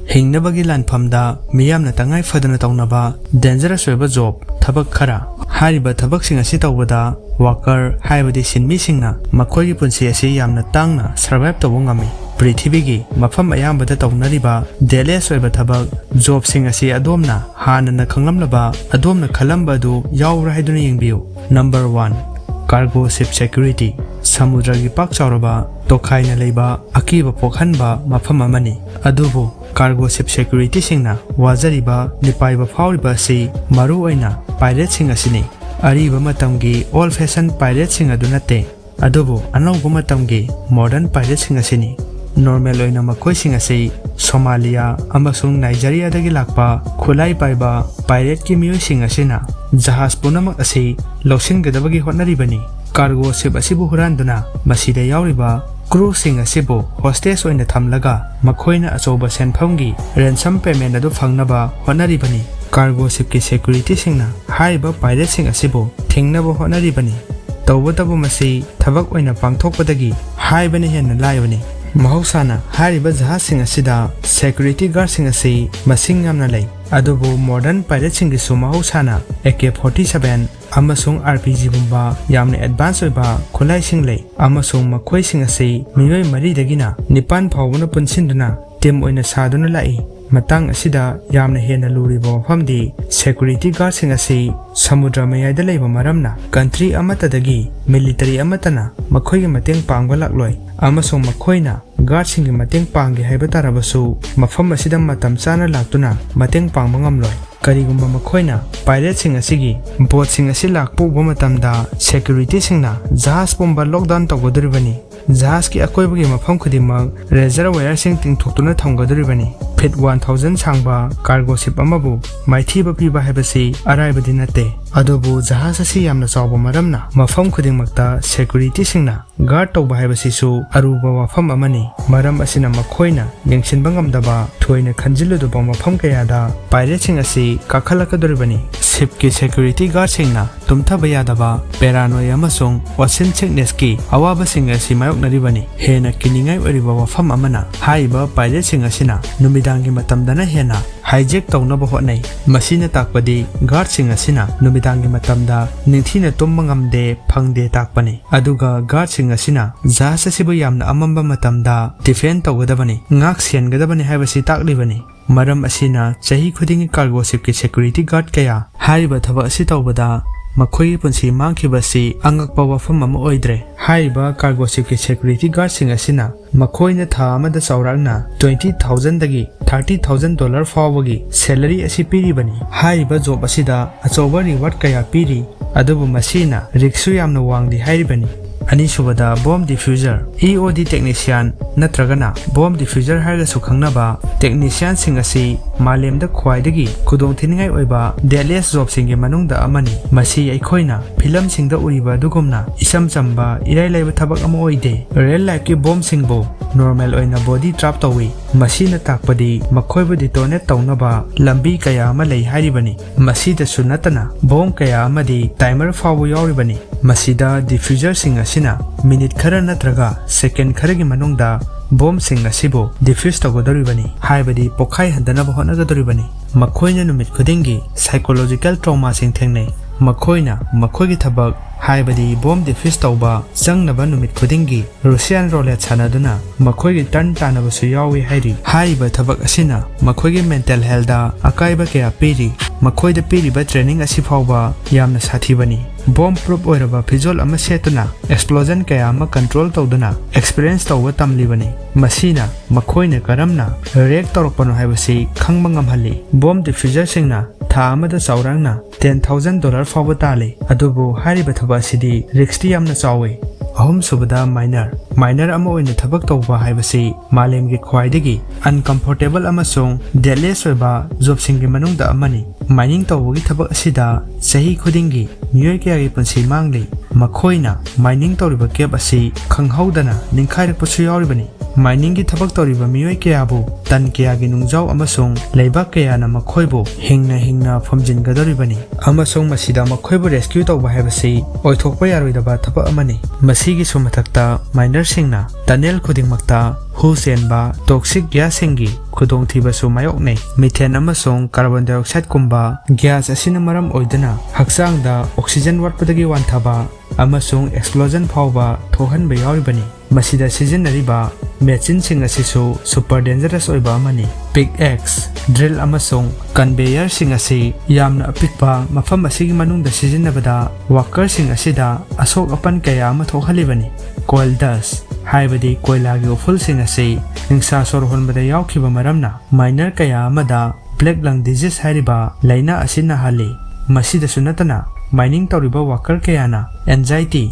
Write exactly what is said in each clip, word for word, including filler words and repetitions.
ꯍꯤꯡꯅꯕꯒꯤ ꯂꯥꯟꯐꯝꯗ ꯃꯤꯌꯥꯝꯅ ꯇꯉꯥꯏ ꯐꯗꯅ ꯇꯧꯅꯕ dangerous ꯑꯣꯏꯕ job ꯊꯕꯛ ꯈꯔ꯫ ꯍꯥꯏꯔꯤꯕ ꯊꯕꯛꯁꯤꯡ ꯑꯁꯤ ꯇꯧꯕꯗ worker ꯍꯥꯏꯕꯗꯤ ꯁꯤꯟꯃꯤꯁꯤꯡꯅ ꯃꯈꯣꯏꯒꯤ ꯄꯨꯟꯁꯤ ꯑꯁꯤ ꯌꯥꯝꯅ ꯇꯥꯡꯅ survive ꯇꯧꯕ ꯉꯝꯃꯤ꯫ ꯄ꯭ꯔꯤꯊꯤꯕꯤꯒꯤ ꯃꯐꯝ ꯑꯌꯥꯝꯕꯗ ꯇꯧꯅꯔꯤꯕ dangerous ꯑꯣꯏꯕ ꯊꯕꯛ jobꯁꯤꯡ ꯑꯁꯤ ꯑꯗꯣꯝꯅ ꯍꯥꯟꯅꯅ ꯈꯪꯂꯝꯂꯕ, ꯑꯗꯣꯝꯅ ꯈꯜꯂꯝꯕ ꯑꯗꯨ ꯌꯥꯎꯕ꯭ꯔꯥ ꯍꯥꯏꯗꯨꯅ ꯌꯦꯡꯕꯤꯌꯨ꯫ Number one, cargo ship security꯫ ꯁꯃꯨꯗ꯭ꯔꯒꯤ ꯄꯥꯛ ꯆꯥꯎꯔꯕ ꯇꯣꯈꯥꯏꯅ ꯂꯩꯕ ꯑꯀꯤꯕ ꯄꯣꯛꯍꯟꯕ ꯃꯐꯝ ꯑꯃꯅꯤ꯫ ꯑꯗꯨꯕꯨ cargo ship securityꯁꯤꯡꯅ ꯋꯥꯖꯔꯤꯕ, ꯃꯤꯄꯥꯏꯕ ꯐꯥꯎꯔꯤꯕ ꯑꯁꯤ ꯃꯔꯨꯑꯣꯏꯅ pirateꯁꯤꯡ ꯑꯁꯤꯅꯤ꯫ ꯑꯔꯤꯕ ꯃꯇꯝꯒꯤ old fashion pirateꯁꯤꯡ ꯑꯗꯨ ꯅꯠꯇꯦ, ꯑꯗꯨꯕꯨ ꯑꯅꯧꯕ ꯃꯇꯝꯒꯤ modern pirateꯁꯤꯡ ꯑꯁꯤꯅꯤ꯫ Normal ꯑꯣꯏꯅ ꯃꯈꯣꯏꯁꯤꯡ ꯑꯁꯤ ꯁꯣꯃꯥꯂꯤꯌꯥ ꯑꯃꯁꯨꯡ ꯅꯥꯏꯖꯔꯤꯌꯥꯗꯒꯤ ꯂꯥꯛꯄ ꯈꯨꯠꯂꯥꯏ ꯄꯥꯏꯕ pirateꯀꯤ ꯃꯤꯑꯣꯏꯁꯤꯡ ꯑꯁꯤꯅ ꯖꯍꯥꯖ ꯄꯨꯝꯅꯃꯛ ꯑꯁꯤ ꯂꯧꯁꯤꯟꯒꯗꯕꯒꯤ ꯍꯣꯠꯅꯔꯤꯕꯅꯤ꯫ Cargo ship ꯑꯁꯤꯕꯨ ꯍꯨꯔꯥꯟꯗꯨꯅ ꯃꯁꯤꯗ ꯌꯥꯎꯔꯤꯕ crewꯁꯤꯡ ꯑꯁꯤꯕꯨ hostage ꯑꯣꯏꯅ ꯊꯝꯂꯒ ꯃꯈꯣꯏꯅ ꯑꯆꯧꯕ ꯁꯦꯟꯐꯝꯒꯤ ransom payment ꯑꯗꯨ ꯐꯪꯅꯕ ꯍꯣꯠꯅꯔꯤꯕꯅꯤ꯫ Cargo shipꯀꯤ securityꯁꯤꯡꯅ ꯍꯥꯏꯔꯤꯕ pirateꯁꯤꯡ ꯑꯁꯤꯕꯨ ꯊꯤꯡꯅꯕ ꯍꯣꯠꯅꯔꯤꯕꯅꯤ꯫ ꯇꯧꯕꯇꯕꯨ ꯃꯁꯤ ꯊꯕꯛ ꯑꯣꯏꯅ ꯄꯥꯡꯊꯣꯛꯄꯗꯒꯤ ꯍꯥꯏꯕꯅ ꯍꯦꯟꯅ ꯂꯥꯏꯕꯅꯤ꯫ ꯃꯍꯧꯁꯥꯅ ꯍꯥꯏꯔꯤꯕ ꯖꯍꯥꯖꯁꯤꯡ ꯑꯁꯤꯗ security guardꯁꯤꯡ ꯑꯁꯤ ꯃꯁꯤꯡ ꯌꯥꯝꯅ ꯂꯩ, ꯑꯗꯨꯕꯨ modern pirateꯁꯤꯡꯒꯤꯁꯨ ꯃꯍꯧꯁꯥꯅ AK forty seven ꯑꯃꯁꯨꯡ RPGꯒꯨꯝꯕ ꯌꯥꯝꯅ advance ꯑꯣꯏꯕ ꯈꯨꯠꯂꯥꯏꯁꯤꯡ ꯂꯩ, ꯑꯃꯁꯨꯡ ꯃꯈꯣꯏꯁꯤꯡ ꯑꯁꯤ ꯃꯤꯑꯣꯏ ꯃꯔꯤꯗꯒꯤꯅ ꯅꯤꯄꯥꯟ ꯐꯥꯎꯕꯅ ꯄꯨꯟꯁꯤꯟꯗꯨꯅ team ꯑꯣꯏꯅ ꯁꯥꯗꯨꯅ ꯂꯥꯛꯏ꯫ ꯃꯇꯥꯡ ꯑꯁꯤꯗ ꯌꯥꯝꯅ ꯍꯦꯟꯅ ꯂꯨꯔꯤꯕ ꯋꯥꯐꯝꯗꯤ, security guardꯁꯤꯡ ꯑꯁꯤ ꯁꯃꯨꯗ꯭ꯔ ꯃꯌꯥꯏꯗ ꯂꯩꯕ ꯃꯔꯝꯅ, country ꯑꯃꯠꯇꯗꯒꯤ military ꯑꯃꯠꯇꯅ ꯃꯈꯣꯏꯒꯤ ꯃꯇꯦꯡ ꯄꯥꯡꯕ ꯂꯥꯛꯂꯣꯏ, ꯑꯃꯁꯨꯡ ꯃꯈꯣꯏꯅ guardꯁꯤꯡꯒꯤ ꯃꯇꯦꯡ ꯄꯥꯡꯒꯦ ꯍꯥꯏꯕ ꯇꯥꯔꯕꯁꯨ, ꯃꯐꯝ ꯑꯁꯤꯗ ꯃꯇꯝ ꯆꯥꯅ ꯂꯥꯛꯇꯨꯅ ꯃꯇꯦꯡ ꯄꯥꯡꯕ ꯉꯝꯂꯣꯏ꯫ ꯀꯔꯤꯒꯨꯝꯕ ꯃꯈꯣꯏꯅ pirateꯁꯤꯡ ꯑꯁꯤꯒꯤ boatꯁꯤꯡ ꯑꯁꯤ ꯂꯥꯛꯄ ꯎꯕ ꯃꯇꯝꯗ, securityꯁꯤꯡꯅ ꯖꯍꯥꯖ ꯄꯨꯝꯕ lockdown ꯇꯧꯒꯗꯧꯔꯤꯕꯅꯤ꯫ ꯖꯍꯥꯖꯀꯤ ꯑꯀꯣꯏꯕꯒꯤ ꯃꯐꯝ ꯈꯨꯗꯤꯡꯃꯛ razor wireꯁꯤꯡ ꯇꯤꯡꯊꯣꯛꯇꯨꯅ ꯊꯝꯒꯗꯧꯔꯤꯕꯅꯤ꯫ Feet one thousand ꯁꯥꯡꯕ cargo ship ꯑꯃꯕꯨ ꯃꯥꯏꯊꯤꯕ ꯄꯤꯕ ꯍꯥꯏꯕꯁꯤ ꯑꯔꯥꯏꯕꯗꯤ ꯅꯠꯇꯦ꯫ ꯑꯗꯨꯕꯨ ꯖꯍꯥꯖ ꯑꯁꯤ ꯌꯥꯝꯅ ꯆꯥꯎꯕ ꯃꯔꯝꯅ, ꯃꯐꯝ ꯈꯨꯗꯤꯡꯃꯛꯇ securityꯁꯤꯡꯅ guard ꯇꯧꯕ ꯍꯥꯏꯕꯁꯤꯁꯨ ꯑꯔꯨꯕ ꯋꯥꯐꯝ ꯑꯃꯅꯤ꯫ ꯃꯔꯝ ꯑꯁꯤꯅ, ꯃꯈꯣꯏꯅ ꯌꯦꯡꯁꯤꯟꯕ ꯉꯝꯗꯕ, ꯊꯣꯏꯅ ꯈꯟꯖꯤꯜꯂꯨꯗꯕ ꯃꯐꯝ ꯀꯌꯥꯗ pirateꯁꯤꯡ ꯑꯁꯤ ꯀꯥꯈꯠꯂꯛꯀꯗꯧꯔꯤꯕꯅꯤ꯫ Shipꯀꯤ security guardꯁꯤꯡꯅ ꯇꯨꯝꯊꯕ ꯌꯥꯗꯕ, paranoia ꯑꯃꯁꯨꯡ ocean sicknessꯀꯤ ꯑꯋꯥꯕꯁꯤꯡ ꯑꯁꯤ ꯃꯥꯌꯣꯛꯅꯔꯤꯕꯅꯤ꯫ ꯍꯦꯟꯅ ꯀꯤꯅꯤꯡꯉꯥꯏ ꯑꯣꯏꯔꯤꯕ ꯋꯥꯐꯝ ꯑꯃꯅ, ꯍꯥꯏꯔꯤꯕ pirateꯁꯤꯡ ꯑꯁꯤꯅ ꯅꯨꯃꯤꯗꯥꯡ ꯅꯨꯃꯤꯗꯥꯡꯒꯤ ꯃꯇꯝꯗꯅ ꯍꯦꯟꯅ hijack ꯇꯧꯅꯕ ꯍꯣꯠꯅꯩ꯫ ꯃꯁꯤꯅ ꯇꯥꯛꯄꯗꯤ guardꯁꯤꯡ ꯑꯁꯤꯅ ꯅꯨꯃꯤꯗꯥꯡꯒꯤ ꯃꯇꯝꯗ ꯅꯤꯡꯊꯤꯅ ꯇꯨꯝꯕ ꯉꯝꯗꯦ, ꯐꯪꯗꯦ ꯇꯥꯛꯄꯅꯤ꯫ ꯑꯗꯨꯒ guardꯁꯤꯡ ꯑꯁꯤꯅ ꯖꯍꯥꯖ ꯑꯁꯤꯕꯨ ꯌꯥꯝꯅ ꯑꯃꯝꯕ ꯃꯇꯝꯗ defend ꯇꯧꯒꯗꯕꯅꯤ, ꯉꯥꯛ ꯁꯦꯟꯒꯗꯕꯅꯤ ꯍꯥꯏꯕꯁꯤ ꯇꯥꯛꯂꯤꯕꯅꯤ꯫ ꯃꯔꯝ ꯑꯁꯤꯅ ꯆꯍꯤ ꯈꯨꯗꯤꯡꯒꯤ cargo shipꯀꯤ security guard ꯀꯌꯥ ꯍꯥꯏꯔꯤꯕ ꯊꯕꯛ ꯑꯁꯤ ꯇꯧꯕꯗ ꯃꯈꯣꯏꯒꯤ ꯄꯨꯟꯁꯤ ꯃꯥꯡꯈꯤꯕ ꯑꯁꯤ ꯑꯉꯛꯄ ꯋꯥꯐꯝ ꯑꯃ ꯑꯣꯏꯗ꯭ꯔꯦ꯫ ꯍꯥꯏꯔꯤꯕ cargo shipꯀꯤ security guardꯁꯤꯡ ꯑꯁꯤꯅ ꯃꯈꯣꯏꯅ ꯊꯥ ꯑꯃꯗ ꯆꯥꯎꯔꯥꯛꯅ twenty thousandꯗꯒꯤ thirty thousand dollar ꯐꯥꯎꯕꯒꯤ salary ꯑꯁꯤ ꯄꯤꯔꯤꯕꯅꯤ꯫ ꯍꯥꯏꯔꯤꯕ job ꯑꯁꯤꯗ ꯑꯆꯧꯕ reward ꯀꯌꯥ ꯄꯤꯔꯤ, ꯑꯗꯨꯕꯨ ꯃꯁꯤꯅ riskꯁꯨ ꯌꯥꯝꯅ ꯋꯥꯡꯗꯦ ꯍꯥꯏꯔꯤꯕꯅꯤ꯫ ꯑꯅꯤꯁꯨꯕꯗ bomb diffuser, EOD technician ꯅꯠꯇ꯭ꯔꯒꯅ bomb diffuser ꯍꯥꯏꯔꯒꯁꯨ ꯈꯪꯅꯕ technicianꯁꯤꯡ ꯑꯁꯤ ꯃꯥꯂꯦꯝꯗ ꯈ꯭ꯋꯥꯏꯗꯒꯤ ꯈꯨꯗꯣꯡꯊꯤꯅꯤꯡꯉꯥꯏ ꯑꯣꯏꯕ deadliest jobꯁꯤꯡꯒꯤ ꯃꯅꯨꯡꯗ ꯑꯃꯅꯤ꯫ ꯃꯁꯤ ꯑꯩꯈꯣꯏꯅ ꯐꯤꯂꯝꯁꯤꯡꯗ ꯎꯔꯤꯕ ꯑꯗꯨꯒꯨꯝꯅ ꯏꯆꯝ ꯆꯝꯕ, ꯏꯔꯥꯏ ꯂꯥꯏꯕ ꯊꯕꯛ ꯑꯃ ꯑꯣꯏꯗꯦ꯫ Real lifeꯀꯤ bombꯁꯤꯡꯕꯨ normal ꯑꯣꯏꯅ body trap ꯇꯧꯏ꯫ ꯃꯁꯤꯅ ꯇꯥꯛꯄꯗꯤ ꯃꯈꯣꯏꯕꯨ detonate ꯇꯧꯅꯕ ꯂꯝꯕꯤ ꯀꯌꯥ ꯑꯃ ꯂꯩ ꯍꯥꯏꯔꯤꯕꯅꯤ꯫ ꯃꯁꯤꯗꯁꯨ ꯅꯠꯇꯅ bomb ꯀꯌꯥ ꯑꯃꯗꯤ timer ꯐꯥꯎꯕ ꯌꯥꯎꯔꯤꯕꯅꯤ꯫ ꯃꯁꯤꯗ diffuserꯁꯤꯡ ꯑꯁꯤꯅ minute ꯈꯔ ꯅꯠꯇ꯭ꯔꯒ second ꯈꯔꯒꯤ ꯃꯅꯨꯡꯗ bombꯁꯤꯡ ꯑꯁꯤꯕꯨ diffuse ꯇꯧꯒꯗꯧꯔꯤꯕꯅꯤ, ꯍꯥꯏꯕꯗꯤ ꯄꯣꯈꯥꯏꯍꯟꯗꯅꯕ ꯍꯣꯠꯅꯒꯗꯧꯔꯤꯕꯅꯤ꯫ ꯃꯈꯣꯏꯅ ꯅꯨꯃꯤꯠ ꯈꯨꯗꯤꯡꯒꯤ psychological traumaꯁꯤꯡ ꯊꯦꯡꯅꯩ꯫ ꯃꯈꯣꯏꯅ ꯃꯈꯣꯏꯒꯤ ꯊꯕꯛ, ꯍꯥꯏꯕꯗꯤ bomb diffuse ꯇꯧꯕ ꯆꯪꯅꯕ ꯅꯨꯃꯤꯠ ꯈꯨꯗꯤꯡꯒꯤ Russian roulette ꯁꯥꯟꯅꯗꯨꯅ ꯃꯈꯣꯏꯒꯤ turn ꯇꯥꯅꯕꯁꯨ ꯌꯥꯎꯏ ꯍꯥꯏꯔꯤ꯫ ꯍꯥꯏꯔꯤꯕ ꯊꯕꯛ ꯑꯁꯤꯅ ꯃꯈꯣꯏꯒꯤ mental healthꯇ ꯑꯀꯥꯏꯕ ꯀꯌꯥ ꯄꯤꯔꯤ꯫ ꯃꯈꯣꯏꯗ ꯄꯤꯔꯤꯕ training ꯑꯁꯤ ꯐꯥꯎꯕ ꯌꯥꯝꯅ ꯁꯥꯊꯤꯕꯅꯤ꯫ Bomb proof ꯑꯣꯏꯔꯕ ꯐꯤꯖꯣꯜ ꯑꯃ ꯁꯦꯠꯇꯨꯅ explosion ꯀꯌꯥ ꯑꯃ control ꯇꯧꯗꯨꯅ experience ꯇꯧꯕ ꯇꯝꯂꯤꯕꯅꯤ꯫ ꯃꯁꯤꯅ ꯃꯈꯣꯏꯅ ꯀꯔꯝꯅ react ꯇꯧꯔꯛꯄꯅꯣ ꯍꯥꯏꯕꯁꯤ ꯈꯪꯕ ꯉꯝꯍꯜꯂꯤ꯫ Bomb diffuserꯁꯤꯡꯅ ꯊꯥ ꯑꯃꯗ ꯆꯥꯎꯔꯥꯛꯅ ten thousand dollar ꯐꯥꯎꯕ ꯇꯥꯜꯂꯤ, ꯑꯗꯨꯕꯨ ꯍꯥꯏꯔꯤꯕ ꯊꯕꯛ ꯑꯁꯤꯗꯤ riskꯇꯤ ꯌꯥꯝꯅ ꯆꯥꯎꯏ꯫ ꯑꯍꯨꯝꯁꯨꯕꯗ miner꯫ Miner ꯑꯃ ꯑꯣꯏꯅ ꯊꯕꯛ ꯇꯧꯕ ꯍꯥꯏꯕꯁꯤ ꯃꯥꯂꯦꯝꯒꯤ ꯈ꯭ꯋꯥꯏꯗꯒꯤ uncomfortable ꯑꯃꯁꯨꯡ deadliest ꯑꯣꯏꯕ jobꯁꯤꯡꯒꯤ ꯃꯅꯨꯡꯗ ꯑꯃꯅꯤ꯫ Mining ꯇꯧꯕꯒꯤ ꯊꯕꯛ ꯑꯁꯤꯗ ꯆꯍꯤ ꯈꯨꯗꯤꯡꯒꯤ ꯃꯤꯑꯣꯏ ꯀꯌꯥꯒꯤ ꯄꯨꯟꯁꯤ ꯃꯥꯡꯂꯤ꯫ ꯃꯈꯣꯏꯅ mining ꯇꯧꯔꯤꯕ camp ꯑꯁꯤ ꯈꯪꯍꯧꯗꯅ ꯅꯤꯡꯈꯥꯏꯔꯛꯄꯁꯨ ꯌꯥꯎꯔꯤꯕꯅꯤ꯫ Miningꯒꯤ ꯊꯕꯛ ꯇꯧꯔꯤꯕ ꯃꯤꯑꯣꯏ ꯀꯌꯥꯕꯨ ꯇꯟ ꯀꯌꯥꯒꯤ ꯅꯨꯡꯖꯥꯎ ꯑꯃꯁꯨꯡ ꯂꯩꯕꯥꯛ ꯀꯌꯥꯅ ꯃꯈꯣꯏꯕꯨ ꯍꯤꯡꯅ ꯍꯤꯡꯅ ꯐꯨꯝꯖꯤꯟꯒꯗꯧꯔꯤꯕꯅꯤ, ꯑꯃꯁꯨꯡ ꯃꯁꯤꯗ ꯃꯈꯣꯏꯕꯨ rescue ꯇꯧꯕ ꯍꯥꯏꯕꯁꯤ ꯑꯣꯏꯊꯣꯛꯄ ꯌꯥꯔꯣꯏꯗꯕ ꯊꯕꯛ ꯑꯃꯅꯤ꯫ ꯃꯁꯤꯒꯤꯁꯨ ꯃꯊꯛꯇ, minerꯁꯤꯡꯅ tunnel ꯈꯨꯗꯤꯡꯃꯛꯇ ꯍꯨ ꯆꯦꯟꯕ toxic gasꯁꯤꯡꯒꯤ ꯈꯨꯗꯣꯡꯊꯤꯕꯁꯨ ꯃꯥꯌꯣꯛꯅꯩ꯫ Methane ꯑꯃꯁꯨꯡ carbon dioxideꯀꯨꯝꯕ gas ꯑꯁꯤꯅ ꯃꯔꯝ ꯑꯣꯏꯗꯨꯅ ꯍꯛꯆꯥꯡꯗ oxygen ꯋꯥꯠꯄꯗꯒꯤ ꯋꯥꯟꯊꯕ ꯑꯃꯁꯨꯡ explosion ꯐꯥꯎꯕ ꯊꯣꯛꯍꯟꯕ ꯌꯥꯎꯔꯤꯕꯅꯤ꯫ ꯃꯁꯤꯗ ꯁꯤꯖꯤꯟꯅꯔꯤꯕ machineꯁꯤꯡ ꯑꯁꯤꯁꯨ super dangerous ꯑꯣꯏꯕ ꯑꯃꯅꯤ꯫ Pickaxe, drill ꯑꯃꯁꯨꯡ conveyorꯁꯤꯡ ꯑꯁꯤ ꯌꯥꯝꯅ ꯑꯄꯤꯛꯄ ꯃꯐꯝ ꯑꯁꯤꯒꯤ ꯃꯅꯨꯡꯗ ꯁꯤꯖꯤꯟꯅꯕꯗ workerꯁꯤꯡ ꯑꯁꯤꯗ ꯑꯁꯣꯛ ꯑꯄꯟ ꯀꯌꯥ ꯑꯃ ꯊꯣꯛꯍꯜꯂꯤꯕꯅꯤ꯫ Coal dust, ꯍꯥꯏꯕꯗꯤ ꯀꯣꯏꯂꯥꯒꯤ ꯎꯐꯨꯜꯁꯤꯡ ꯑꯁꯤ ꯅꯤꯡꯁꯥ ꯁꯣꯔ ꯍꯣꯟꯕꯗ ꯌꯥꯎꯈꯤꯕ ꯃꯔꯝꯅ miner ꯀꯌꯥ ꯑꯃꯗ black lung disease ꯍꯥꯏꯔꯤꯕ ꯂꯥꯏꯅꯥ ꯑꯁꯤ ꯅꯥꯍꯜꯂꯤ꯫ ꯃꯁꯤꯗꯁꯨ ꯅꯠꯇꯅ, mining ꯇꯧꯔꯤꯕ worker ꯀꯌꯥꯅ anxiety,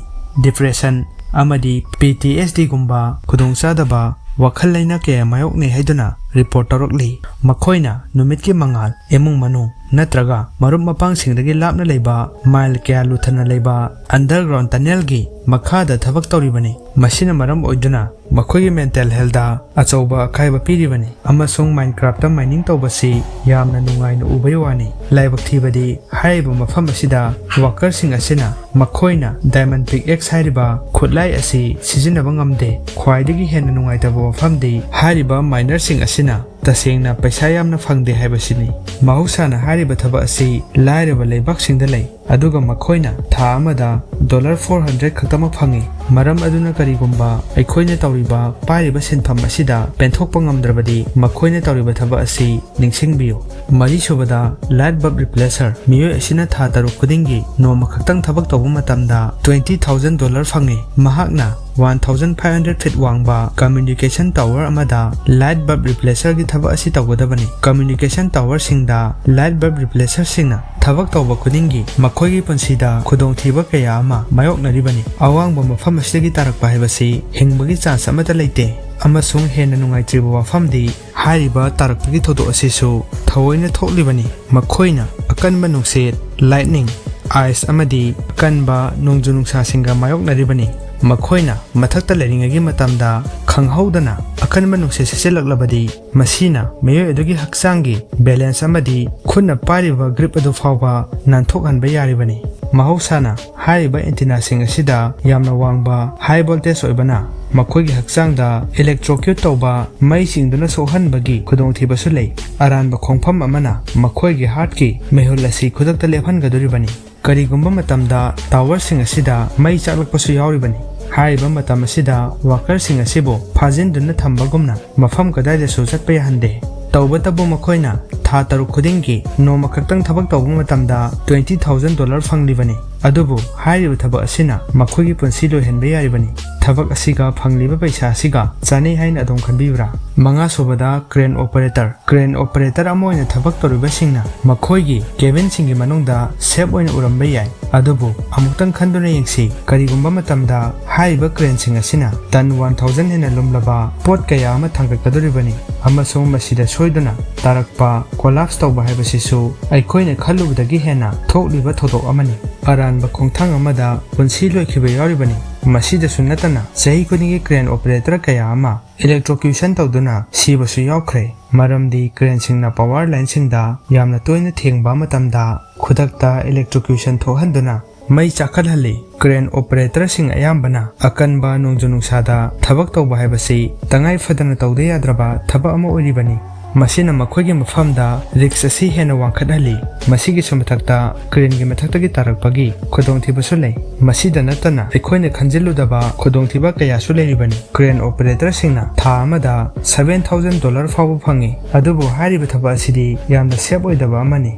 depression ꯑꯃꯗꯤ PTSDꯒꯨꯝꯕ ꯈꯨꯗꯣꯡꯆꯥꯗꯕ ꯋꯥꯈꯜ ꯂꯩꯅꯥ ꯀꯌꯥ ꯃꯥꯌꯣꯛꯅꯩ ꯍꯥꯏꯗꯨꯅ report ꯇꯧꯔꯛꯂꯤ꯫ ꯃꯈꯣꯏꯅ ꯅꯨꯃꯤꯠꯀꯤ ꯃꯉꯥꯜ, ꯏꯃꯨꯡ ꯃꯅꯨꯡ ꯅꯠꯇ꯭ꯔꯒ ꯃꯔꯨꯞ ꯃꯄꯥꯡꯁꯤꯡꯗꯒꯤ ꯂꯥꯞꯅ ꯂꯩꯕ mile ꯀꯌꯥ ꯂꯨꯊꯅ ꯂꯩꯕ underground tunnelꯒꯤ ꯃꯈꯥꯗ ꯊꯕꯛ ꯇꯧꯔꯤꯕꯅꯤ꯫ ꯃꯁꯤꯅ ꯃꯔꯝ ꯑꯣꯏꯗꯨꯅ ꯃꯈꯣꯏꯒꯤ mental healthꯇ ꯑꯆꯧꯕ ꯑꯀꯥꯏꯕ ꯄꯤꯔꯤꯕꯅꯤ, ꯑꯃꯁꯨꯡ Minecraftꯇ mining ꯇꯧꯕꯁꯤ ꯌꯥꯝꯅ ꯅꯨꯡꯉꯥꯏꯅ ꯎꯕꯩ ꯋꯥꯅꯤ꯫ ꯂꯥꯏꯕꯛ ꯊꯤꯕꯗꯤ, ꯍꯥꯏꯔꯤꯕ ꯃꯐꯝ ꯑꯁꯤꯗ workerꯁꯤꯡ ꯑꯁꯤꯅ ꯃꯈꯣꯏꯅ diamond pickaxe ꯍꯥꯏꯔꯤꯕ ꯈꯨꯠꯂꯥꯏ ꯑꯁꯤ ꯁꯤꯖꯤꯟꯅꯕ ꯉꯝꯗꯦ꯫ ꯈ꯭ꯋꯥꯏꯗꯒꯤ ꯍꯦꯟꯅ ꯅꯨꯡꯉꯥꯏꯇꯕ ꯋꯥꯐꯝꯗꯤ, ꯍꯥꯏꯔꯤꯕ minerꯁꯤꯡ ꯑꯁꯤꯅ ꯇꯁꯦꯡꯅ ꯄꯩꯁꯥ ꯌꯥꯝꯅ ꯐꯪꯗꯦ ꯍꯥꯏꯕꯁꯤꯅꯤ꯫ ꯃꯍꯧꯁꯥꯅ ꯍꯥꯏꯔꯤꯕ ꯊꯕꯛ ꯑꯁꯤ ꯂꯥꯏꯔꯕ ꯂꯩꯕꯥꯛꯁꯤꯡꯗ ꯂꯩ, ꯑꯗꯨꯒ ꯃꯈꯣꯏꯅ ꯊꯥ ꯑꯃꯗ dollar four hundred ꯈꯛꯇꯃꯛ ꯐꯪꯏ꯫ ꯃꯔꯝ ꯑꯗꯨꯅ ꯀꯔꯤꯒꯨꯝꯕ ꯑꯩꯈꯣꯏꯅ ꯇꯧꯔꯤꯕ, ꯄꯥꯏꯔꯤꯕ ꯁꯤꯟꯐꯝ ꯑꯁꯤꯗ ꯄꯦꯟꯊꯣꯛꯄ ꯉꯝꯗ꯭ꯔꯕꯗꯤ, ꯃꯈꯣꯏꯅ ꯇꯧꯔꯤꯕ ꯊꯕꯛ ꯑꯁꯤ ꯅꯤꯡꯁꯤꯡꯕꯤꯌꯨ꯫ ꯃꯔꯤꯁꯨꯕꯗ, light bulb replacer꯫ ꯃꯤꯑꯣꯏ ꯑꯁꯤꯅ ꯊꯥ ꯇꯔꯨꯛ ꯈꯨꯗꯤꯡꯒꯤ ꯅꯣꯡꯃ ꯈꯛꯇꯪ ꯊꯕꯛ ꯇꯧꯕ ꯃꯇꯝꯗ twenty thousand dollar ꯐꯪꯏ꯫ ꯃꯍꯥꯛꯅ one thousand five hundred feet ꯋꯥꯡꯕ communication tower ꯑꯃꯗ light bulb replacerꯒꯤ ꯊꯕꯛ ꯑꯁꯤ ꯇꯧꯒꯗꯕꯅꯤ꯫ Communication towerꯁꯤꯡꯗ light bulb replacerꯁꯤꯡꯅ ꯊꯕꯛ ꯇꯧꯕ ꯈꯨꯗꯤꯡꯒꯤ ꯃꯈꯣꯏꯒꯤ ꯄꯨꯟꯁꯤꯗ ꯈꯨꯗꯣꯡꯊꯤꯕ ꯀꯌꯥ ꯑꯃ ꯃꯥꯌꯣꯛꯅꯔꯤꯕꯅꯤ꯫ ꯑꯋꯥꯡꯕ ꯃꯐꯝ ꯑꯁꯤꯗꯒꯤ ꯇꯥꯔꯛꯄ ꯍꯥꯏꯕꯁꯤ ꯍꯤꯡꯕꯒꯤ chance ꯑꯃꯠꯇ ꯂꯩꯇꯦ, ꯑꯃꯁꯨꯡ ꯍꯦꯟꯅ ꯅꯨꯡꯉꯥꯏꯇ꯭ꯔꯤꯕ ꯋꯥꯐꯝꯗꯤ, ꯍꯥꯏꯔꯤꯕ ꯇꯥꯔꯛꯄꯒꯤ ꯊꯧꯗꯣꯛ ꯑꯁꯤꯁꯨ ꯊꯑꯣꯏꯅ ꯊꯣꯛꯂꯤꯕꯅꯤ꯫ ꯃꯈꯣꯏꯅ ꯑꯀꯟꯕ ꯅꯨꯡꯁꯤꯠ, lightning, ice ꯑꯃꯗꯤ ꯑꯀꯟꯕ ꯅꯣꯡꯖꯨ ꯅꯨꯡꯁꯥꯁꯤꯡꯒ ꯃꯥꯌꯣꯛꯅꯔꯤꯕꯅꯤ꯫ ꯃꯈꯣꯏꯅ ꯃꯊꯛꯇ ꯂꯩꯔꯤꯉꯩꯒꯤ ꯃꯇꯝꯗ ꯈꯪꯍꯧꯗꯅ ꯑꯀꯟꯕ ꯅꯨꯡꯁꯤꯠ ꯁꯤꯠꯆꯤꯜꯂꯛꯂꯕꯗꯤ, ꯃꯁꯤꯅ ꯃꯤꯑꯣꯏ ꯑꯗꯨꯒꯤ ꯍꯛꯆꯥꯡꯒꯤ balance ꯑꯃꯗꯤ ꯈꯨꯠꯅ ꯄꯥꯏꯔꯤꯕ grip ꯑꯗꯨ ꯐꯥꯎꯕ ꯅꯥꯟꯊꯣꯛꯍꯟꯕ ꯌꯥꯔꯤꯕꯅꯤ꯫ ꯃꯍꯧꯁꯥꯅ ꯍꯥꯏꯔꯤꯕ ꯑꯦꯟꯇꯤꯅꯥꯁꯤꯡ ꯑꯁꯤꯗ ꯌꯥꯝꯅ ꯋꯥꯡꯕ high voltage ꯑꯣꯏꯕꯅ ꯃꯈꯣꯏꯒꯤ ꯍꯛꯆꯥꯡꯗ electrocute ꯇꯧꯕ ꯃꯩ ꯆꯤꯡꯗꯨꯅ ꯁꯣꯛꯍꯟꯕꯒꯤ ꯈꯨꯗꯣꯡꯊꯤꯕꯁꯨ ꯂꯩ꯫ ꯑꯔꯥꯟꯕ ꯈꯣꯡꯐꯝ ꯑꯃꯅ ꯃꯈꯣꯏꯒꯤ heartꯀꯤ ꯃꯤꯍꯨꯜ ꯑꯁꯤ ꯈꯨꯗꯛꯇ ꯂꯦꯞꯍꯟꯒꯗꯧꯔꯤꯕꯅꯤ꯫ ꯀꯔꯤꯒꯨꯝꯕ ꯃꯇꯝꯗ towerꯁꯤꯡ ꯑꯁꯤꯗ ꯃꯩ ꯆꯥꯛꯂꯛꯄꯁꯨ ꯌꯥꯎꯔꯤꯕꯅꯤ꯫ ꯍꯥꯏꯔꯤꯕ ꯃꯇꯝ ꯑꯁꯤꯗ workerꯁꯤꯡ ꯑꯁꯤꯕꯨ ꯐꯥꯖꯤꯟꯗꯨꯅ ꯊꯝꯕꯒꯨꯝꯅ ꯃꯐꯝ ꯀꯗꯥꯏꯗꯁꯨ ꯆꯠꯄ ꯌꯥꯍꯟꯗꯦ꯫ ꯇꯧꯕꯇꯕꯨ ꯃꯈꯣꯏꯅ ꯊꯥ ꯇꯔꯨꯛ ꯈꯨꯗꯤꯡꯒꯤ ꯅꯣꯡꯃ ꯈꯛꯇꯪ ꯊꯕꯛ ꯇꯧꯕ ꯃꯇꯝꯗ twenty thousand dollar ꯐꯪꯂꯤꯕꯅꯤ꯫ ꯑꯗꯨꯕꯨ ꯍꯥꯏꯔꯤꯕ ꯊꯕꯛ ꯑꯁꯤꯅ ꯃꯈꯣꯏꯒꯤ ꯄꯨꯟꯁꯤ ꯂꯣꯏꯍꯟꯕ ꯌꯥꯔꯤꯕꯅꯤ꯫ ꯊꯕꯛ ꯑꯁꯤꯒ ꯐꯪꯂꯤꯕ ꯄꯩꯁꯥ ꯑꯁꯤꯒ ꯆꯥꯅꯩ ꯍꯥꯏꯅ ꯑꯗꯨꯝ ꯈꯟꯕꯤꯕ꯭ꯔꯥ? ꯃꯉꯥ ꯁꯨꯕꯗ crane operator꯫ Crane operator ꯑꯃ ꯑꯣꯏꯅ ꯊꯕꯛ ꯇꯧꯔꯤꯕꯁꯤꯡꯅ ꯃꯈꯣꯏꯒꯤ cabinꯁꯤꯡꯒꯤ ꯃꯅꯨꯡꯗ safe ꯑꯣꯏꯅ ꯎꯔꯝꯕ ꯌꯥꯏ꯫ ꯑꯗꯨꯕꯨ ꯑꯃꯨꯛꯇꯪ ꯈꯟꯗꯨꯅ ꯌꯦꯡꯁꯤ, ꯀꯔꯤꯒꯨꯝꯕ ꯃꯇꯝꯗ ꯍꯥꯏꯔꯤꯕ craneꯁꯤꯡ ꯑꯁꯤꯅ ton one thousand ꯍꯦꯟꯅ ꯂꯨꯝꯂꯕ ꯄꯣꯠ ꯀꯌꯥ ꯑꯃ ꯊꯥꯡꯒꯠꯀꯗꯧꯔꯤꯕꯅꯤ, ꯑꯃꯁꯨꯡ ꯃꯁꯤꯗ ꯁꯣꯏꯗꯨꯅ ꯇꯥꯔꯛꯄ, collapse ꯇꯧꯕ ꯍꯥꯏꯕꯁꯤꯁꯨ ꯑꯩꯈꯣꯏꯅ ꯈꯜꯂꯨꯕꯗꯒꯤ ꯍꯦꯟꯅ ꯊꯣꯛꯂꯤꯕ ꯊꯧꯗꯣꯛ ꯑꯃꯅꯤ꯫ ꯑꯔꯥꯟꯕ ꯈꯣꯡꯊꯥꯡ ꯑꯃꯗ ꯄꯨꯟꯁꯤ ꯂꯣꯏꯈꯤꯕ ꯌꯥꯎꯔꯤꯕꯅꯤ꯫ ꯃꯁꯤꯗꯁꯨ ꯅꯠꯇꯅ ꯆꯍꯤ ꯈꯨꯗꯤꯡꯒꯤ crane operator ꯀꯌꯥ ꯑꯃ electrocution ꯇꯧꯗꯨꯅ ꯁꯤꯕꯁꯨ ꯌꯥꯎꯈ꯭ꯔꯦ, ꯃꯔꯝꯗꯤ craneꯁꯤꯡꯅ power lineꯁꯤꯡꯗ ꯌꯥꯝꯅ ꯇꯣꯏꯅ ꯊꯦꯡꯕ ꯃꯇꯝꯗ ꯈꯨꯗꯛꯇ electrocution ꯊꯣꯛꯍꯟꯗꯨꯅ ꯃꯩ ꯆꯥꯛꯈꯠꯍꯜꯂꯤ꯫ Crane operatorꯁꯤꯡ ꯑꯌꯥꯝꯕꯅ ꯑꯀꯟꯕ ꯅꯣꯡꯖꯨ ꯅꯨꯡꯁꯥꯗ ꯊꯕꯛ ꯇꯧꯕ ꯍꯥꯏꯕꯁꯤ ꯇꯉꯥꯏ ꯐꯗꯅ ꯇꯧꯗ ꯌꯥꯗ꯭ꯔꯕ ꯊꯕꯛ ꯑꯃ ꯑꯣꯏꯔꯤꯕꯅꯤ꯫ ꯃꯁꯤꯅ ꯃꯈꯣꯏꯒꯤ ꯃꯐꯝꯗ risk ꯑꯁꯤ ꯍꯦꯟꯅ ꯋꯥꯡꯈꯠꯍꯜꯂꯤ꯫ ꯃꯁꯤꯒꯤꯁꯨ ꯃꯊꯛꯇ craneꯒꯤ ꯃꯊꯛꯇꯒꯤ ꯇꯥꯔꯛꯄꯒꯤ ꯈꯨꯗꯣꯡꯊꯤꯕꯁꯨ ꯂꯩ꯫ ꯃꯁꯤꯗ ꯅꯠꯇꯅ ꯑꯩꯈꯣꯏꯅ ꯈꯟꯖꯤꯜꯂꯨꯗꯕ ꯈꯨꯗꯣꯡꯊꯤꯕ ꯀꯌꯥꯁꯨ ꯂꯩꯔꯤꯕꯅꯤ꯫ Crane operatorꯁꯤꯡꯅ ꯊꯥ ꯑꯃꯗ seven thousand dollar ꯐꯥꯎꯕ ꯐꯪꯏ꯫ ꯑꯗꯨꯕꯨ ꯍꯥꯏꯔꯤꯕ ꯊꯕꯛ ꯑꯁꯤꯗꯤ ꯌꯥꯝꯅ safe ꯑꯣꯏꯗꯕ ꯑꯃꯅꯤ꯫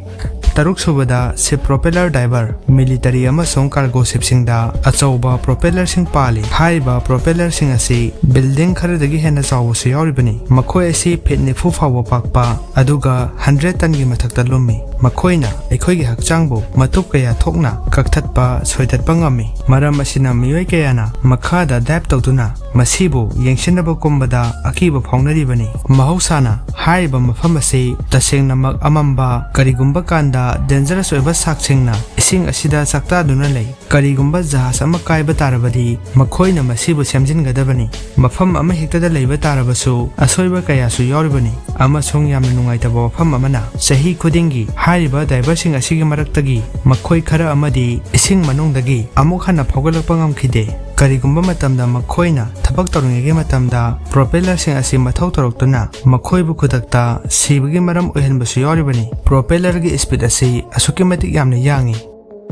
ꯇꯔꯨꯛ ꯁꯨꯕꯗ ship propeller diver꯫ Military ꯑꯃꯁꯨꯡ cargo shipꯁꯤꯡꯗ ꯑꯆꯧꯕ propellerꯁꯤꯡ ꯄꯥꯜꯂꯤ꯫ ꯍꯥꯏꯔꯤꯕ propellerꯁꯤꯡ ꯑꯁꯤ building ꯈꯔꯗꯒꯤ ꯍꯦꯟꯅ ꯆꯥꯎꯕꯁꯨ ꯌꯥꯎꯔꯤꯕꯅꯤ꯫ ꯃꯈꯣꯏ ꯑꯁꯤ feet ꯅꯤꯐꯨ ꯐꯥꯎꯕ ꯄꯥꯛꯄ, ꯑꯗꯨꯒ hundred tonꯒꯤ ꯃꯊꯛꯇ ꯂꯨꯝꯃꯤ꯫ ꯃꯈꯣꯏꯅ ꯑꯩꯈꯣꯏꯒꯤ ꯍꯛꯆꯥꯡꯕꯨ ꯃꯇꯨꯞ ꯀꯌꯥ ꯊꯣꯛꯅ ꯀꯛꯊꯠꯄ, ꯁꯣꯏꯗꯠꯄ ꯉꯝꯃꯤ꯫ ꯃꯔꯝ ꯑꯁꯤꯅ ꯃꯤꯑꯣꯏ ꯀꯌꯥꯅ ꯃꯈꯥꯗ dive ꯇꯧꯗꯨꯅ ꯃꯁꯤꯕꯨ ꯌꯦꯡꯁꯤꯟꯅꯕ ꯀꯨꯝꯕꯗ ꯑꯀꯤꯕ ꯐꯥꯎꯅꯔꯤꯕꯅꯤ꯫ ꯃꯍꯧꯁꯥꯅ ꯍꯥꯏꯔꯤꯕ ꯃꯐꯝ ꯑꯁꯤ ꯇꯁꯦꯡꯅꯃꯛ ꯑꯃꯝꯕ, ꯀꯔꯤꯒꯨꯝꯕ ꯀꯥꯟꯗ dangerous ꯑꯣꯏꯕ ꯁꯥꯛꯁꯤꯡꯅ ꯏꯁꯤꯡ ꯑꯁꯤꯗ ꯆꯥꯛꯇꯥꯗꯨꯅ ꯂꯩ꯫ ꯀꯔꯤꯒꯨꯝꯕ ꯖꯍꯥꯖ ꯑꯃ ꯀꯥꯏꯕ ꯇꯥꯔꯕꯗꯤ ꯃꯈꯣꯏꯅ ꯃꯁꯤꯕꯨ ꯁꯦꯝꯖꯤꯟꯒꯗꯕꯅꯤ꯫ ꯃꯐꯝ ꯑꯃꯍꯦꯛꯇꯗ ꯂꯩꯕ ꯇꯥꯔꯕꯁꯨ ꯑꯁꯣꯏꯕ ꯀꯌꯥꯁꯨ ꯌꯥꯎꯔꯤꯕꯅꯤ, ꯑꯃꯁꯨꯡ ꯌꯥꯝꯅ ꯅꯨꯡꯉꯥꯏꯇꯕ ꯋꯥꯐꯝ ꯑꯃꯅ, ꯆꯍꯤ ꯈꯨꯗꯤꯡꯒꯤ ꯍꯥꯏꯔꯤꯕ diverꯁꯤꯡ ꯑꯁꯤꯒꯤ ꯃꯔꯛꯇꯒꯤ ꯃꯈꯣꯏ ꯈꯔ ꯑꯃꯗꯤ ꯏꯁꯤꯡ ꯃꯅꯨꯡꯗꯒꯤ ꯑꯃꯨꯛ ꯍꯟꯅ ꯐꯥꯎꯒꯠꯂꯛꯄ ꯉꯝꯈꯤꯗꯦ꯫ ꯀꯔꯤꯒꯨꯝꯕ ꯃꯇꯝꯗ ꯃꯈꯣꯏꯅ ꯊꯕꯛ ꯇꯧꯔꯤꯉꯩꯒꯤ ꯃꯇꯝꯗ propellerꯁꯤꯡ ꯑꯁꯤ ꯃꯊꯧ ꯇꯧꯔꯛꯇꯨꯅ ꯃꯈꯣꯏꯕꯨ ꯈꯨꯗꯛꯇ ꯁꯤꯕꯒꯤ ꯃꯔꯝ ꯑꯣꯏꯍꯟꯕꯁꯨ ꯌꯥꯎꯔꯤꯕꯅꯤ꯫ Propellerꯒꯤ speed ꯑꯁꯤ ꯑꯁꯨꯛꯀꯤ ꯃꯇꯤꯛ ꯌꯥꯝꯅ ꯌꯥꯡꯏ꯫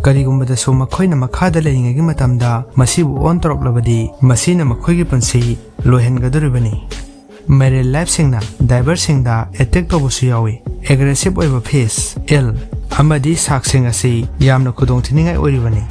ꯀꯔꯤꯒꯨꯝꯕꯗꯁꯨ ꯃꯈꯣꯏꯅ ꯃꯈꯥꯗ ꯂꯩꯔꯤꯉꯩꯒꯤ ꯃꯇꯝꯗ ꯃꯁꯤꯕꯨ on ꯇꯧꯔꯛꯂꯕꯗꯤ, ꯃꯁꯤꯅ ꯃꯈꯣꯏꯒꯤ ꯄꯨꯟꯁꯤ ꯂꯣꯏꯍꯟꯒꯗꯧꯔꯤꯕꯅꯤ꯫ Marine lifeꯁꯤꯡꯅ diverꯁꯤꯡꯗ attack ꯇꯧꯕꯁꯨ ꯌꯥꯎꯏ꯫ Aggressive ꯑꯣꯏꯕ fish, eel, ꯑꯃꯗꯤ sharkꯁꯤꯡ ꯑꯁꯤ ꯌꯥꯝꯅ ꯈꯨꯗꯣꯡꯊꯤꯅꯤꯡꯉꯥꯏ ꯑꯣꯏꯔꯤꯕꯅꯤ꯫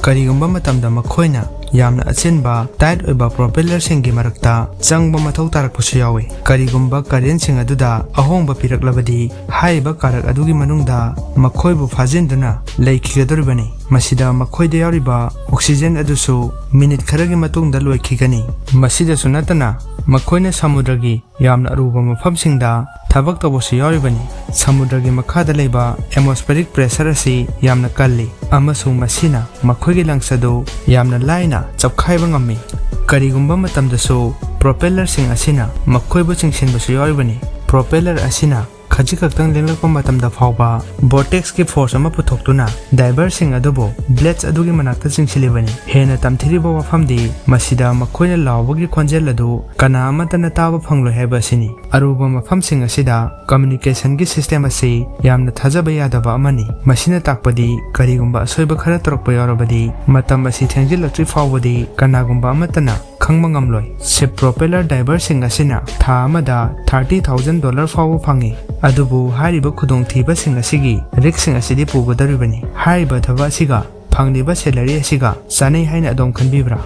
ꯀꯔꯤꯒꯨꯝꯕ ꯃꯇꯝꯗ ꯃꯈꯣꯏꯅ ꯌꯥꯝꯅ ꯑꯆꯤꯟꯕ, tight ꯑꯣꯏꯕ propellerꯁꯤꯡꯒꯤ ꯃꯔꯛꯇ ꯆꯪꯕ ꯃꯊꯧ ꯇꯥꯔꯛꯄꯁꯨ ꯌꯥꯎꯏ꯫ ꯀꯔꯤꯒꯨꯝꯕ currentꯁꯤꯡ ꯑꯗꯨꯗ ꯑꯍꯣꯡꯕ ꯄꯤꯔꯛꯂꯕꯗꯤ, ꯍꯥꯏꯔꯤꯕ ꯀꯥꯔꯛ ꯑꯗꯨꯒꯤ ꯃꯅꯨꯡꯗ ꯃꯈꯣꯏꯕꯨ ꯐꯥꯖꯤꯟꯗꯨꯅ ꯂꯩꯈꯤꯒꯗꯧꯔꯤꯕꯅꯤ꯫ ꯃꯁꯤꯗ ꯃꯈꯣꯏꯗ ꯌꯥꯎꯔꯤꯕ oxygen ꯑꯗꯨꯁꯨ minute ꯈꯔꯒꯤ ꯃꯇꯨꯡꯗ ꯂꯣꯏꯈꯤꯒꯅꯤ꯫ ꯃꯁꯤꯗꯁꯨ ꯅꯠꯇꯅ, ꯃꯈꯣꯏꯅ ꯁꯃꯨꯗ꯭ꯔꯒꯤ ꯌꯥꯝꯅ ꯑꯔꯨꯕ ꯃꯐꯝꯁꯤꯡꯗ ꯊꯕꯛ ꯇꯧꯕꯁꯨ ꯌꯥꯎꯔꯤꯕꯅꯤ꯫ ꯁꯃꯨꯗ꯭ꯔꯒꯤ ꯃꯈꯥꯗ ꯂꯩꯕ atmospheric pressure ꯑꯁꯤ ꯌꯥꯝꯅ ꯀꯜꯂꯤ, ꯑꯃꯁꯨꯡ ꯃꯁꯤꯅ ꯃꯈꯣꯏꯒꯤ lungs ꯑꯗꯨ ꯌꯥꯝꯅ ꯂꯥꯏꯅ ꯆꯞꯈꯥꯏꯕ ꯉꯝꯃꯤ꯫ ꯀꯔꯤꯒꯨꯝꯕ ꯃꯇꯝꯗꯁꯨ propellerꯁꯤꯡ ꯑꯁꯤꯅ ꯃꯈꯣꯏꯕꯨ ꯆꯤꯡꯁꯤꯟꯕꯁꯨ ꯌꯥꯎꯔꯤꯕꯅꯤ꯫ Propeller ꯑꯁꯤꯅ ꯈꯖꯤꯛ ꯈꯛꯇꯪ ꯂꯦꯡꯂꯛꯄ ꯃꯇꯝꯗ ꯐꯥꯎꯕ vortexꯀꯤ force ꯑꯃ ꯄꯨꯊꯣꯛꯇꯨꯅ diverꯁꯤꯡ ꯑꯗꯨꯕꯨ blades ꯑꯗꯨꯒꯤ ꯃꯅꯥꯛꯇ ꯆꯤꯡꯁꯤꯜꯂꯤꯕꯅꯤ꯫ ꯍꯦꯟꯅ ꯇꯝꯊꯤꯔꯤꯕ ꯋꯥꯐꯝꯗꯤ ꯃꯁꯤꯗ ꯃꯈꯣꯏꯅ ꯂꯥꯎꯕꯒꯤ ꯈꯣꯟꯖꯦꯜ ꯑꯗꯨ ꯀꯅꯥ ꯑꯃꯠꯇꯅ ꯇꯥꯕ ꯐꯪꯂꯣꯏ ꯍꯥꯏꯕ ꯑꯁꯤꯅꯤ꯫ ꯑꯔꯨꯕ ꯃꯐꯝꯁꯤꯡ ꯑꯁꯤꯗ communicationꯒꯤ system ꯑꯁꯤ ꯌꯥꯝꯅ ꯊꯥꯖꯕ ꯌꯥꯗꯕ ꯑꯃꯅꯤ꯫ ꯃꯁꯤꯅ ꯇꯥꯛꯄꯗꯤ ꯀꯔꯤꯒꯨꯝꯕ ꯑꯁꯣꯏꯕ ꯈꯔ ꯇꯧꯔꯛꯄ ꯌꯥꯎꯔꯕꯗꯤ, ꯃꯇꯝ ꯑꯁꯤ ꯊꯦꯡꯖꯤꯜꯂꯛꯇ꯭ꯔꯤ ꯐꯥꯎꯕꯗꯤ ꯀꯅꯥꯒꯨꯝꯕ ꯑꯃꯠꯇꯅ ꯈꯪꯕ ꯉꯝꯂꯣꯏ꯫ Ship propeller diverꯁꯤꯡ ꯑꯁꯤꯅ ꯊꯥ ꯑꯃꯗ thirty thousand dollar ꯐꯥꯎꯕ ꯐꯪꯏ꯫ ꯑꯗꯨꯕꯨ ꯍꯥꯏꯔꯤꯕ ꯈꯨꯗꯣꯡꯊꯤꯕꯁꯤꯡ ꯑꯁꯤꯒꯤ riskꯁꯤꯡ ꯑꯁꯤꯗꯤ ꯄꯨꯒꯗꯧꯔꯤꯕꯅꯤ꯫ ꯍꯥꯏꯔꯤꯕ ꯊꯕꯛ ꯑꯁꯤꯒ ꯐꯪꯂꯤꯕ salary ꯑꯁꯤꯒ ꯆꯥꯅꯩ ꯍꯥꯏꯅ ꯑꯗꯣꯝ ꯈꯟꯕꯤꯕ꯭ꯔꯥ?